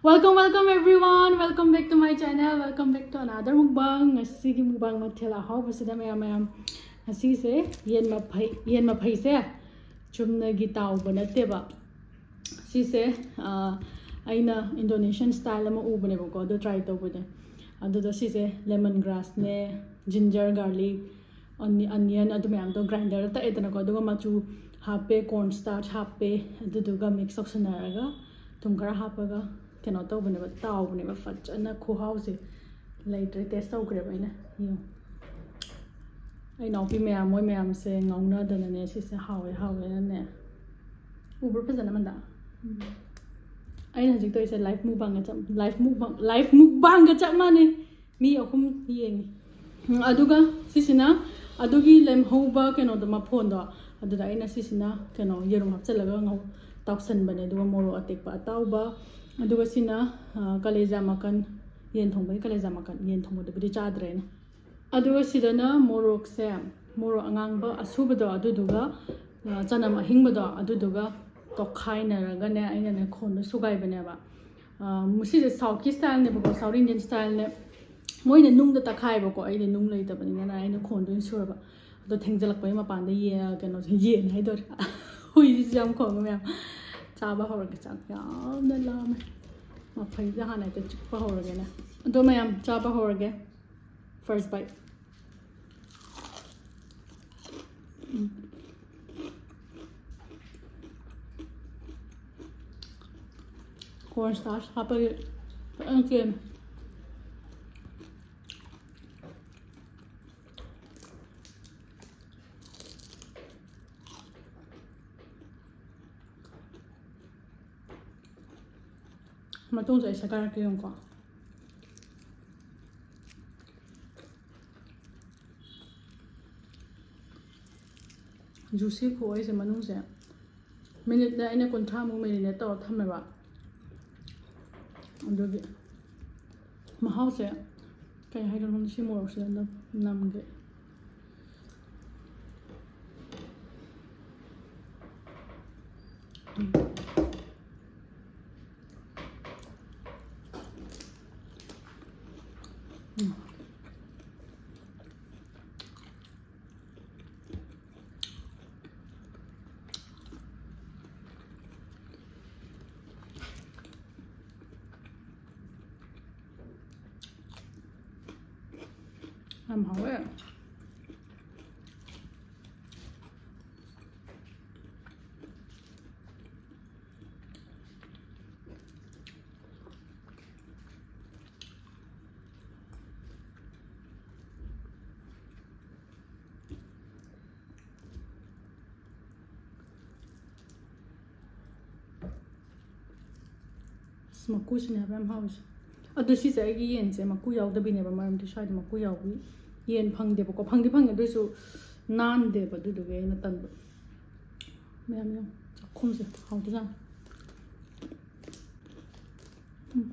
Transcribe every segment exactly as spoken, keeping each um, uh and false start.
Welcome, welcome everyone. Welcome back to my channel. Welcome back to another mukbang. ꯉꯁꯤꯒꯤ mukbang ꯃꯊꯦꯜ ꯑꯍꯥꯎꯕꯁꯤꯗ ꯃꯌꯥꯝ ꯃꯌꯥꯝ, ꯉꯁꯤꯁꯦ ꯌꯦꯟ ꯃꯐꯩ, ꯌꯦꯟ ꯃꯐꯩꯁꯦ ꯆꯨꯝꯅꯒꯤ ꯇꯥꯎꯕ ꯅꯠꯇꯦꯕ꯫ ꯁꯤꯁꯦ, ꯑ, ꯑꯩꯅ Indonesian style ꯑꯃ ꯎꯕꯅꯦꯕꯀꯣ, ꯑꯗꯨ try ꯇꯧꯕꯅꯦ꯫ ꯑꯗꯨꯗ ꯁꯤꯁꯦ lemon grassꯅꯦ, ginger, garlic, ꯑꯣꯅꯤ-, onion, ꯑꯗꯨ ꯃꯌꯥꯝꯗꯣ grinderꯗ ꯇꯛꯑꯦꯗꯅꯀꯣ, ꯑꯗꯨꯒ ꯃꯆꯨ ꯍꯥꯞꯄꯦ, corn starch ꯍꯥꯞꯄꯦ, ꯑꯗꯨꯗꯨꯒ mix ꯇꯧꯁꯟꯅꯔꯒ ꯊꯨꯝ ꯈꯔ ꯍꯥꯞꯄꯒ ꯀꯩꯅꯣ ꯇꯧꯕꯅꯦꯕ, ꯇꯥꯎꯕꯅꯦꯕ꯫ ꯐꯖꯅ ꯈꯨꯍꯥꯎꯁꯦ ꯂꯩꯇ꯭ꯔꯦ, taste ꯇꯧꯈ꯭ꯔꯦꯕ ꯑꯩꯅ꯫ ꯌꯦꯡꯉꯣ, ꯑꯩ ꯏꯅꯥꯎꯄꯤ ꯃꯌꯥꯝ, ꯃꯣꯏ ꯃꯌꯥꯝꯁꯦ ꯉꯥꯎꯅꯗꯅꯅꯦ ꯁꯤꯁꯦ ꯍꯥꯎꯋꯦ ꯍꯥꯎꯋꯦꯅꯅꯦ꯫ ꯎꯕ꯭ꯔꯣ ꯐꯖꯅ, ꯃꯟꯗꯥ? ꯑꯩꯅ ꯍꯧꯖꯤꯛ ꯇꯧꯔꯤꯁꯦ live mukbangꯒ ꯆꯞ, live mukbang, live mukbangꯒ ꯆꯞ ꯃꯥꯟꯅꯩ꯫ ꯃꯤ ꯑꯍꯨꯝ ꯌꯦꯡꯉꯤ꯫ ꯎꯝ, ꯑꯗꯨꯒ ꯁꯤꯁꯤꯅ ꯑꯗꯨꯒꯤ ꯂꯦꯝꯍꯧꯕ ꯀꯩꯅꯣꯗꯣ, ꯃꯐꯣꯟꯗꯣ, ꯑꯗꯨꯗ ꯑꯩꯅ ꯁꯤꯁꯤꯅ ꯀꯩꯅꯣ, ꯌꯦꯔꯨꯝ ꯍꯥꯞꯆꯤꯜꯂꯒ ꯉꯧ-, ꯇꯥꯎꯁꯟꯕꯅꯦ꯫ ꯑꯗꯨꯒ ꯃꯣꯔꯣꯛ ꯑꯇꯦꯛꯄ ꯑꯇꯥꯎꯕ, ꯑꯗꯨꯒ ꯁꯤꯅ, ꯑ, ꯀꯂꯦꯖꯥ ꯃꯀꯟ, ꯌꯦꯟ ꯊꯣꯡꯕꯒꯤ ꯀꯂꯦꯖꯥ ꯃꯀꯟ, ꯌꯦꯟ ꯊꯣꯡꯕꯗꯨꯕꯨꯗꯤ ꯆꯥꯗ꯭ꯔꯦ ꯑꯩꯅ꯫ ꯑꯗꯨꯒ ꯁꯤꯗꯅ ꯃꯣꯔꯣꯛꯁꯦ, ꯃꯣꯔꯣꯛ ꯑꯉꯥꯡꯕ ꯑꯁꯨꯕꯗꯣ, ꯑꯗꯨꯗꯨꯒ, ꯑ, ꯆꯅꯝ ꯑꯍꯤꯡꯕꯗꯣ, ꯑꯗꯨꯗꯨꯒ ꯇꯣꯈꯥꯏꯅꯔꯒꯅꯦ, ꯑꯩꯅꯅꯦ ꯈꯣꯟꯗꯣ ꯁꯨꯒꯥꯏꯕꯅꯦꯕ꯫ ꯑ, ꯁꯤꯁꯦ Southꯀꯤ styleꯅꯦꯕꯀꯣ, South Indian styleꯅꯦ꯫ ꯃꯣꯏꯅ ꯅꯨꯡꯗ ꯇꯛꯈꯥꯏꯕꯀꯣ, ꯑꯩꯗꯤ ꯅꯨꯡ ꯂꯩꯇꯕꯅꯤꯅ ꯑꯩꯅ ꯈꯣꯟꯗ ꯑꯣꯏꯅ ꯁꯨꯔꯕ꯫ ꯑꯗꯣ ꯊꯦꯡꯖꯤꯜꯂꯛꯄꯒꯤ ꯃꯄꯥꯟꯗ ꯌꯦ-, ꯀꯩꯅꯣꯁꯦ, ꯌꯦꯟ ꯍꯥꯏꯗꯣꯔꯦ꯫ ꯍꯨꯏꯁꯤꯁꯨ ꯌꯥꯝ ꯈꯣꯡꯉꯦ ꯃꯌꯥꯝ꯫ ꯆꯥꯕ ꯍꯧꯔꯒꯦ, ꯆꯥꯛ ꯌꯥꯝꯅ ꯂꯥꯝꯃꯦ꯫ ꯃꯐꯩꯁꯦ ꯍꯥꯟꯅ ꯍꯦꯛꯇ ꯆꯤꯛꯄ ꯍꯧꯔꯒꯦꯅꯦ꯫ ꯑꯗꯣ ꯃꯌꯥꯝ, ꯆꯥꯕ ꯍꯧꯔꯒꯦ꯫ First bite꯫ ꯎꯝ꯫ Corn starch ꯍꯥꯞꯄꯒꯤ ꯐꯖꯅ ꯀꯦꯝꯃꯦ꯫ ꯃꯇꯨꯡꯁꯨ ꯑꯩ ꯁꯦꯒꯥꯏꯔꯛꯀꯦ ꯌꯦꯡꯉꯨꯀꯣ꯫ Juicy ꯈꯨꯑꯣꯏꯁꯦ ꯃꯅꯨꯡꯁꯦ꯫ Minuteꯅꯦ ꯑꯩꯅ ꯀꯨꯟꯊ꯭ꯔꯥꯃꯨꯛ marinate ꯇꯧꯔ ꯊꯝꯃꯦꯕ꯫ ꯑꯗꯨꯒꯤ ꯃꯍꯥꯎꯁꯦ ꯀꯩ ꯍꯥꯏꯗꯣꯏꯅꯣ ꯈꯪꯗꯦ, ꯁꯤ ꯃꯣꯔꯣꯛꯁꯤꯗ ꯅꯝ-, ꯅꯝꯒꯦ꯫ ꯎꯝ꯫ ꯌꯥꯝ ꯍꯥꯎꯋꯦ꯫ ꯑꯁ, ꯃꯀꯨꯁꯤꯅꯦ ꯍꯥꯏꯕ ꯌꯥꯝ ꯍꯥꯎꯔꯤꯁꯦ꯫ ꯑꯗꯨ ꯁꯤꯁꯦ ꯑꯩꯒꯤ ꯌꯦꯟꯁꯦ ꯃꯀꯨ ꯌꯥꯎꯗꯕꯤꯅꯦꯕ, ꯃꯔꯝꯗꯤ ꯁ꯭ꯋꯥꯏꯗ ꯃꯀꯨ ꯌꯥꯎꯕꯤ ꯌꯦꯟ ꯐꯪꯗꯦꯕꯀꯣ꯫ ꯐꯪꯗꯤ ꯐꯪꯉꯦ, ꯑꯗꯨ ꯑꯣꯏꯁꯨ ꯅꯥꯟꯗꯦꯕ, ꯑꯗꯨꯗꯨꯒꯤ ꯑꯩꯅ ꯇꯟꯕ꯫ ꯃꯌꯥꯝ ꯌꯦꯡꯉꯨ, ꯆꯥꯛꯈꯨꯝꯁꯦ ꯍꯥꯎꯗꯣꯏꯖꯥꯠꯅꯤ꯫ ꯎꯝ꯫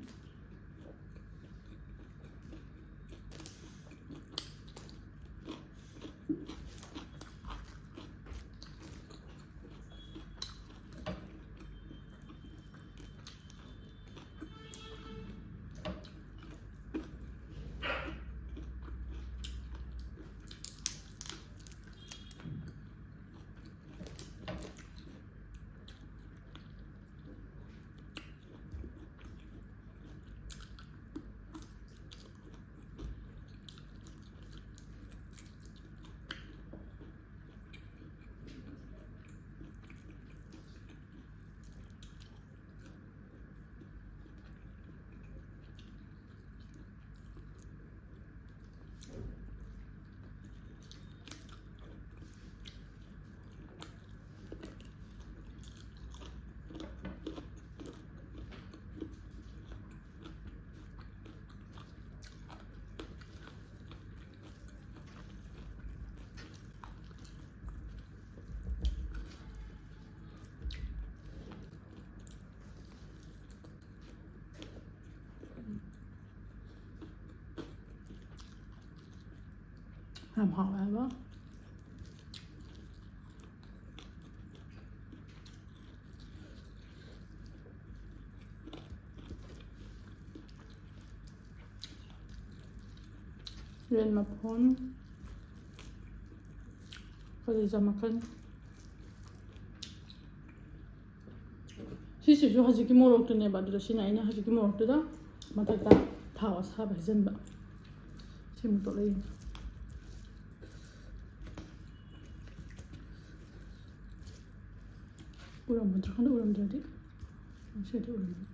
ꯌꯥꯝ ꯍꯥꯎꯋꯦ ꯍꯥꯏꯕ꯫ ꯌꯦꯟ ꯃꯐꯣꯟ, ꯀꯂꯦꯖꯥ ꯃꯈꯜ꯫ ꯁꯤꯁꯤꯁꯨ ꯍꯧꯖꯤꯛꯀꯤ ꯃꯣꯔꯣꯛꯇꯨꯅꯦꯕ, ꯑꯗꯨꯗ ꯁꯤꯅ ꯑꯩꯅ ꯍꯧꯖꯤꯛꯀꯤ ꯃꯣꯔꯣꯛꯇꯨꯗ ꯃꯊꯛꯇ ꯊꯥꯎ ꯑꯁꯥꯕ ꯍꯩꯖꯤꯟꯕ꯫ ꯁꯤꯃꯨꯛ ꯇꯣꯠꯂ ꯌꯦꯡꯉꯨ꯫ ꯎꯔꯝꯒꯗ꯭ꯔꯥ ꯈꯪꯗꯦ, ꯎꯔꯝꯗ꯭ꯔꯗꯤ ꯁꯤꯗꯤ ꯎꯔꯝꯃꯅꯤ꯫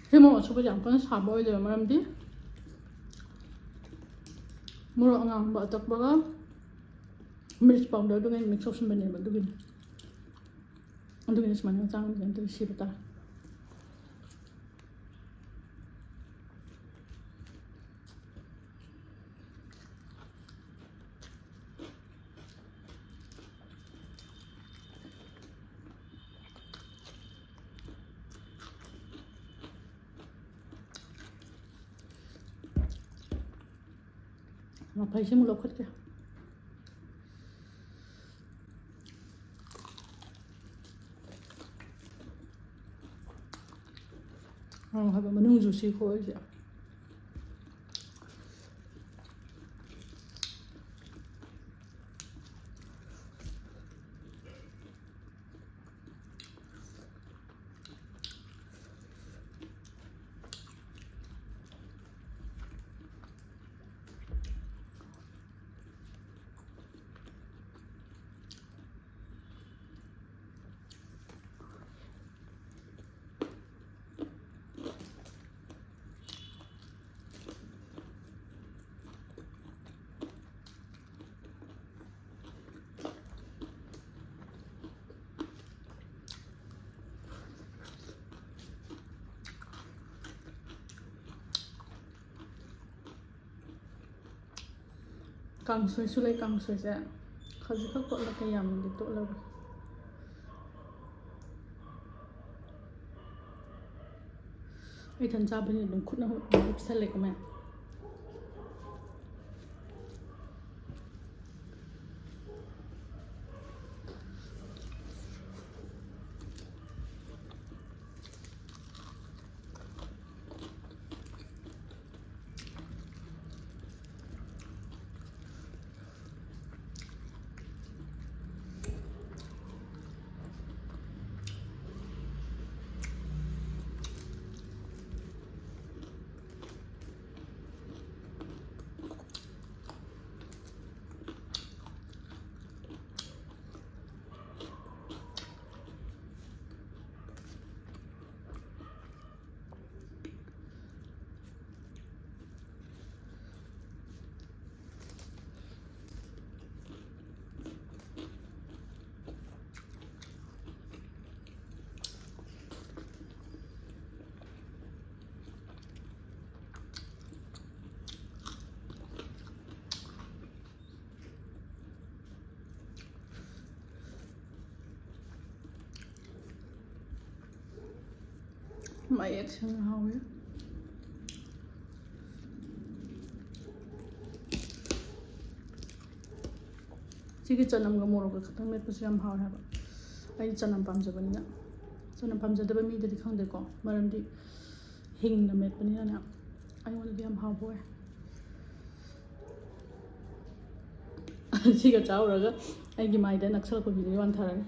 ꯁꯤ ꯃꯣꯔꯣꯛ ꯑꯁꯨꯕꯁꯦ ꯌꯥꯝ ꯀꯟꯅ ꯁꯥꯕ ꯑꯣꯏꯗꯕ ꯃꯔꯝꯗꯤ ꯃꯣꯔꯣꯛ ꯑꯉꯥꯡꯕ ꯑꯇꯛꯄꯒ ꯃꯤꯔꯆ ꯄꯥꯎꯗꯔꯗꯨꯒ mix ꯇꯧꯁꯟꯕꯅꯦꯕ, ꯑꯗꯨꯒꯤꯅꯤ꯫ ꯑꯗꯨꯒꯤꯅꯤ ꯁꯨꯃꯥꯏꯅ ꯆꯥꯡ ꯑꯗꯨꯃꯥꯏꯅ ꯇꯧꯔ ꯁꯤꯕ ꯇꯥꯔꯦ꯫ ꯃꯐꯩꯁꯤ ꯑꯃꯨꯛ ꯂꯧꯈꯠꯀꯦ꯫ ꯎꯝ, ꯍꯥꯏꯕ ꯃꯅꯨꯡ juicy ꯈꯣꯏꯁꯦ꯫ ꯀꯥꯡꯁꯣꯏꯁꯨ ꯂꯩ꯫ ꯀꯥꯡꯁꯣꯏꯁꯦ ꯈꯖꯤꯛꯈꯛ ꯇꯣꯠꯂꯒ, ꯌꯥꯝꯅꯗꯤ ꯇꯣꯠꯂꯔꯣꯏ꯫ ꯑꯩ ꯏꯊꯟ ꯆꯥꯕꯅꯤꯅ ꯑꯗꯨꯝ ꯈꯨꯠꯅ ꯂꯨꯞꯁꯜꯂꯦꯀꯣ ꯃꯌꯥꯝ꯫ ꯃꯌꯦꯛ ꯁꯦꯡꯅ ꯍꯥꯎꯋꯤ꯫ ꯁꯤꯒꯤ ꯆꯅꯝꯒ ꯃꯣꯔꯣꯛꯀ ꯈꯛꯇꯪ ꯃꯦꯠꯄꯁꯨ ꯌꯥꯝ ꯍꯥꯎꯋꯦ ꯍꯥꯏꯕ꯫ ꯑꯩ ꯆꯅꯝ ꯄꯥꯝꯖꯕꯅꯤꯅ꯫ ꯆꯅꯝ ꯄꯥꯝꯖꯗꯕ ꯃꯤꯗꯗꯤ ꯈꯪꯗꯦꯀꯣ, ꯃꯔꯝꯗꯤ ꯍꯤꯡꯅ ꯃꯦꯠꯄꯅꯤꯅꯅꯦ, ꯑꯩꯉꯣꯟꯗꯗꯤ ꯌꯥꯝ ꯍꯥꯎꯕ ꯑꯣꯏ꯫ ꯁꯤꯒ ꯆꯥꯔꯨꯔꯒ ꯑꯩꯒꯤ ꯃꯥꯏꯗ ꯅꯛꯁꯜꯂꯛꯄ ꯚꯤꯗꯤꯑꯣ ꯋꯥꯟ ꯊꯥꯔꯛꯑꯅꯤ꯫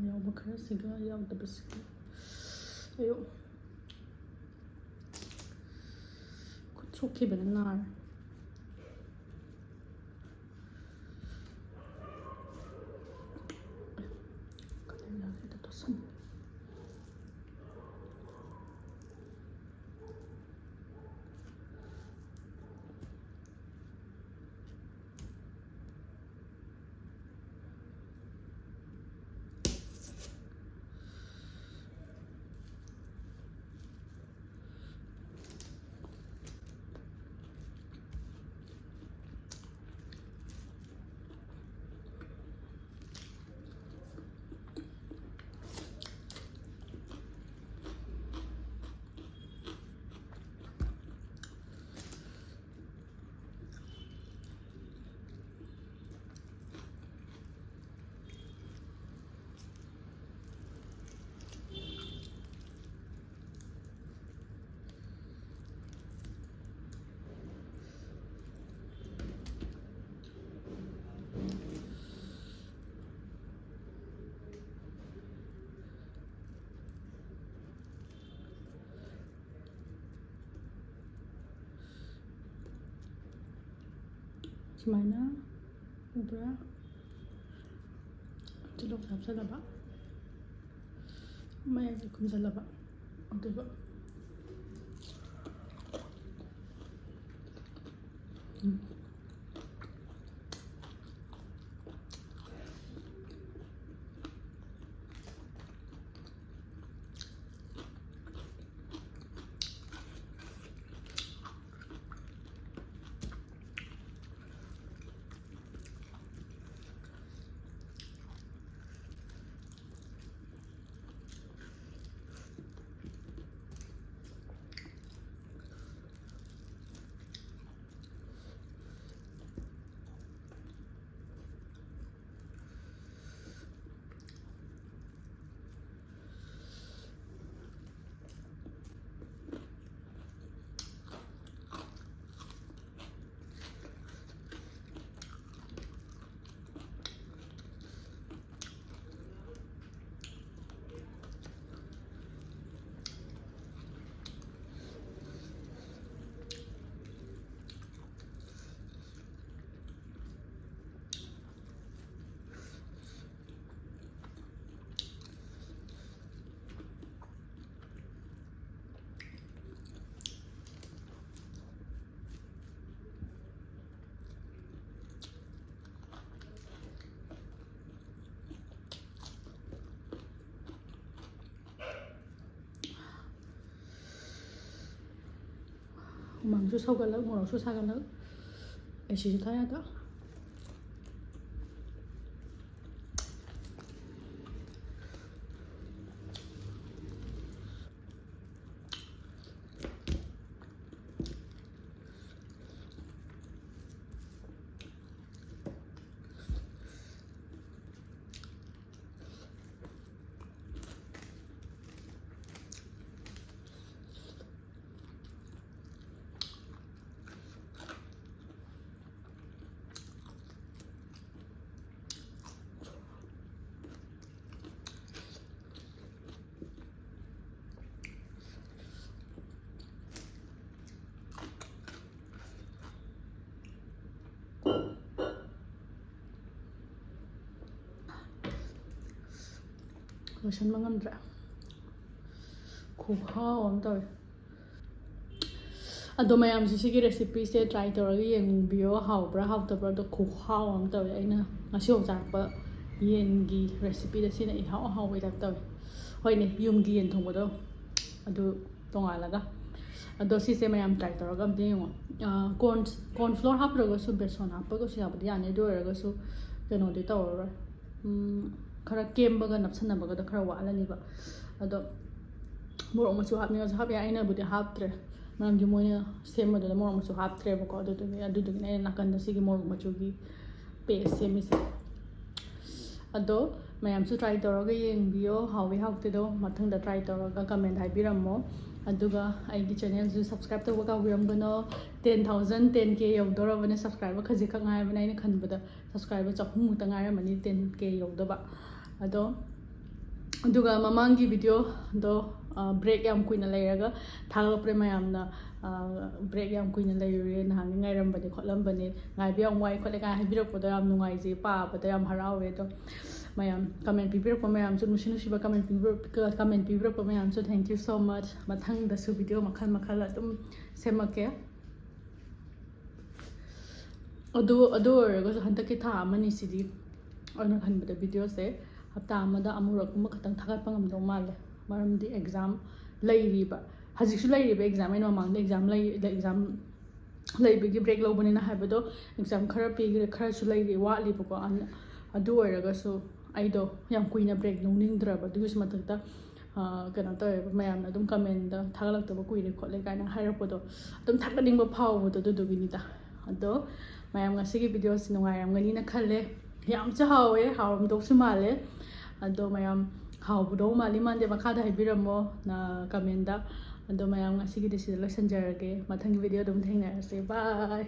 ꯌꯥꯎꯕ ꯈꯔꯁꯤꯒ ꯌꯥꯎꯗꯕꯁꯤꯒ꯫ ꯑꯌꯣ꯫ ꯈꯨꯠ ꯁꯣꯛꯈꯤꯕꯅ ꯅꯥꯔꯦ꯫ ꯀꯗꯥꯏꯗ ꯇꯣꯠꯁꯟꯒꯦ? ꯁꯨꯃꯥꯏꯅ ꯎꯕ꯭ꯔꯥ? ꯇꯤꯜꯍꯧꯁꯦ ꯍꯥꯞꯆꯜꯂꯕ, ꯃꯌꯥꯏꯗ ꯈꯨꯝꯖꯜꯂꯕ, ꯑꯗꯨꯒ, ꯎꯝ꯫ ꯍꯨꯃꯥꯡꯁꯨ ꯁꯧꯒꯠꯂꯛ, ꯃꯣꯔꯣꯛꯁꯨ ꯁꯥꯒꯠꯂꯛ꯫ ꯑꯦꯁꯤꯁꯨ ꯊꯥ ꯌꯥꯗ꯫ ꯂꯣꯏꯁꯟꯕ ꯉꯝꯗ꯭ꯔꯦ꯫ ꯈꯨꯍꯥꯎ ꯑꯃ ꯇꯧꯋꯦ꯫ ꯑꯗꯣ ꯃꯌꯥꯝꯁꯨ ꯁꯤꯒꯤ recipeꯁꯦ try ꯇꯧꯔꯒ ꯌꯦꯡꯕꯤꯌꯣ, ꯍꯥꯎꯕ꯭ꯔꯥ ꯍꯥꯎꯇꯕ꯭ꯔꯥ꯫ ꯑꯗꯣ ꯈꯨꯍꯥꯎ ꯑꯃ ꯇꯧꯋꯦ꯫ ꯑꯩꯅ ꯉꯁꯤ ꯐꯥꯎ ꯆꯥꯔꯛꯄ ꯌꯦꯟꯒꯤ recipeꯗ ꯁꯤꯅ ꯏꯍꯥꯎ ꯍꯥꯎꯕꯩ type ꯇꯧꯋꯦ꯫ ꯍꯣꯏꯅꯦ, ꯌꯨꯝꯒꯤ ꯌꯦꯟ ꯊꯣꯡꯕꯗꯣ ꯑꯗꯨ ꯇꯣꯉꯥꯜꯂꯒ꯫ ꯑꯗꯣ ꯁꯤꯁꯦ ꯃꯌꯥꯝ try ꯇꯧꯔꯒ ꯑꯝꯇ ꯌꯦꯡꯉꯣ꯫ ꯑꯥ, corn, corn flour ꯍꯥꯞꯇ꯭ꯔꯒꯁꯨ ꯕꯦꯁꯣꯟ ꯍꯥꯞꯄꯒꯁꯨ ꯌꯥꯕꯨꯗꯤ ꯌꯥꯅꯤ꯫ ꯑꯗꯨ ꯑꯣꯏꯔꯒꯁꯨ ꯀꯩꯅꯣꯗꯤ ꯇꯧꯔꯔꯣꯏ꯫ ꯎꯝ, ꯈꯔ ꯀꯦꯝꯕꯒ ꯅꯞꯁꯟꯅꯕꯒꯗꯣ ꯈꯔ ꯋꯥꯠꯂꯅꯤꯕ꯫ ꯑꯗꯣ ꯃꯣꯔꯣꯛ ꯃꯆꯨ ꯍꯥꯞꯅꯤꯡꯉꯁꯨ ꯍꯥꯞ ꯌꯥꯏ꯫ ꯑꯩꯅꯕꯨꯗꯤ ꯍꯥꯞꯇ꯭ꯔꯦ, ꯃꯔꯝꯗꯤ ꯃꯣꯏꯅ ꯁꯦꯝꯕꯗꯨꯗ ꯃꯣꯔꯣꯛ ꯃꯆꯨ ꯍꯥꯞꯇ꯭ꯔꯦꯕꯀꯣ꯫ ꯑꯗꯨꯗꯨꯒꯤ, ꯑꯗꯨꯗꯨꯒꯤꯅꯦ ꯑꯩꯅ ꯅꯥꯀꯟꯗ ꯁꯤꯒꯤ ꯃꯣꯔꯣꯛ ꯃꯆꯨꯒꯤ paste ꯁꯦꯝꯃꯤꯁꯦ꯫ ꯑꯗꯣ ꯃꯌꯥꯝꯁꯨ try ꯇꯧꯔꯒ ꯌꯦꯡꯕꯤꯌꯣ, ꯍꯥꯎꯋꯤ ꯍꯥꯎꯇꯦꯗꯣ ꯃꯊꯪꯗ try ꯇꯧꯔꯒ comment ꯍꯥꯏꯕꯤꯔꯝꯃꯣ꯫ ꯑꯗꯨꯒ ꯑꯩꯒꯤ channelꯁꯨ subscribe ꯇꯧꯕ ꯀꯥꯎꯕꯤꯔꯝꯒꯅꯣ꯫ Ten thousand, ten K ꯌꯧꯗꯣꯔꯕꯅꯦ, subscriber ꯈꯖꯤꯛꯈꯛ ꯉꯥꯏꯔꯕꯅꯦ꯫ ꯑꯩꯅ ꯈꯟꯕꯗ subscriber ꯆꯍꯨꯝ ꯃꯨꯛꯇ ꯉꯥꯏꯔꯝꯃꯅꯤ ten K ꯌꯧꯗꯕ꯫ ꯑꯗꯣ, ꯑꯗꯨꯒ ꯃꯃꯥꯡꯒꯤ videoꯗꯣ, ꯑ, break ꯌꯥꯝ ꯀꯨꯏꯅ ꯂꯩꯔꯒ ꯊꯥꯒꯠꯂꯛꯄ꯭ꯔꯦ ꯃꯌꯥꯝꯅ, ꯑ, break ꯌꯥꯝ ꯀꯨꯏꯅ ꯂꯩꯔꯨꯔꯦ, ꯅꯍꯥꯟꯒꯩ ꯉꯥꯏꯔꯝꯕꯅꯦ ꯈꯣꯠꯂꯝꯕꯅꯦ, ꯉꯥꯏꯕ ꯌꯥꯝ ꯋꯥꯏ ꯈꯣꯠꯂꯦ ꯀꯥꯏꯅ ꯍꯥꯏꯕꯤꯔꯛꯄꯗꯣ ꯌꯥꯝ ꯅꯨꯡꯉꯥꯏꯖꯩ, ꯄꯥꯕꯗ ꯌꯥꯝ ꯍꯔꯥꯎꯋꯦ꯫ ꯑꯗꯣ ꯃꯌꯥꯝ comment ꯄꯤꯕꯤꯔꯛꯄ ꯃꯌꯥꯝꯁꯨ, ꯅꯨꯡꯁꯤ ꯅꯨꯡꯁꯤꯕ comment ꯄꯤꯕꯤꯔꯛ-, comment ꯄꯤꯕꯤꯔꯛꯄ ꯃꯌꯥꯝꯁꯨ thank you so much꯫ ꯃꯊꯪꯗꯁꯨ video ꯃꯈꯜ ꯃꯈꯜ ꯑꯗꯨꯝ ꯁꯦꯝꯃꯛꯀꯦ꯫ ꯑꯗꯨ, ꯑꯗꯨ ꯑꯣꯏꯔꯒꯁꯨ ꯍꯟꯗꯛꯀꯤ ꯊꯥ ꯑꯃꯅꯤꯁꯤꯗꯤ ꯑꯩꯅ ꯈꯟꯕꯗ videoꯁꯦ ꯍꯞꯇꯥ ꯑꯃꯗ ꯑꯃꯨꯔꯛꯀꯨꯝꯕ ꯈꯛꯇꯪ ꯊꯥꯒꯠꯄ ꯉꯝꯗꯧ ꯃꯥꯜꯂꯦ꯫ ꯃꯔꯝꯗꯤ exam ꯂꯩꯔꯤꯕ, ꯍꯧꯖꯤꯛꯁꯨ ꯂꯩꯔꯤꯕ ꯑꯦꯛꯖꯥꯝ ꯑꯩꯅ ꯃꯃꯥꯡꯗ ꯑꯦꯛꯖꯥꯝ ꯂꯩ ꯑꯦꯛꯖꯥꯝ ꯂꯩꯕꯒꯤ ꯕ꯭ꯔꯦꯛ ꯂꯧꯕꯅꯤꯅ ꯍꯥꯏꯕꯗꯣ, ꯑꯦꯛꯖꯥꯝ ꯈꯔ ꯄꯤꯈ꯭ꯔꯦ, ꯈꯔꯁꯨ ꯂꯩꯔꯤ, ꯋꯥꯠꯂꯤꯕꯀꯣ꯫ ꯑꯗꯨ ꯑꯣꯏꯔꯒꯁꯨ ꯑꯩꯗꯣ ꯌꯥꯝ ꯀꯨꯏꯅ ꯕ꯭ꯔꯦꯛ ꯂꯧꯅꯤꯡꯗ꯭ꯔꯕ꯫ ꯑꯗꯨꯒꯤꯁꯨ ꯃꯊꯛꯇ ꯀꯩꯅꯣ ꯇꯧꯋꯦꯕ, ꯃꯌꯥꯝꯅ ꯑꯗꯨꯝ ꯀꯃꯦꯟꯗ ꯊꯥꯒꯠꯂꯛꯇꯕ ꯀꯨꯏꯔꯦ ꯈꯣꯠꯂꯦ ꯀꯥꯏꯅ ꯍꯥꯏꯔꯛꯄꯗꯣ ꯑꯗꯨꯝ ꯊꯥꯒꯠꯅꯤꯡꯕ ꯐꯥꯎꯕꯗꯣ, ꯑꯗꯨꯗꯨꯒꯤꯅꯤꯗ꯫ ꯑꯗꯣ ꯃꯌꯥꯝ ꯉꯁꯤꯒꯤ ꯚꯤꯗꯤꯑꯣꯁꯤ ꯅꯨꯡꯉꯥꯏꯔꯝꯒꯅꯤꯅ ꯈꯜꯂꯦ꯫ ꯌꯥꯝꯁꯨ ꯍꯥꯎꯋꯦ, ꯍꯥꯎꯔꯝꯗꯧꯁꯨ ꯃꯥꯜꯂꯦ꯫ ꯑꯗꯣ ꯃꯌꯥꯝ ꯍꯥꯎꯕꯗꯧ ꯃꯥꯜꯂꯤ ꯃꯥꯟꯗꯦ ꯃꯈꯥꯗ ꯍꯥꯏꯕꯤꯔꯝꯃꯣ ꯀꯃꯦꯟꯗ꯫ ꯑꯗꯣ ꯃꯌꯥꯝ ꯉꯁꯤꯒꯤꯗꯤ ꯁꯤꯗ ꯂꯣꯏꯁꯤꯟꯖꯔꯒꯦ꯫ ꯃꯊꯪꯒꯤ ꯚꯤꯗꯤꯑꯣ ꯑꯗꯨꯝ ꯊꯦꯡꯅꯔꯁꯦ꯫ ꯕꯥꯏ꯫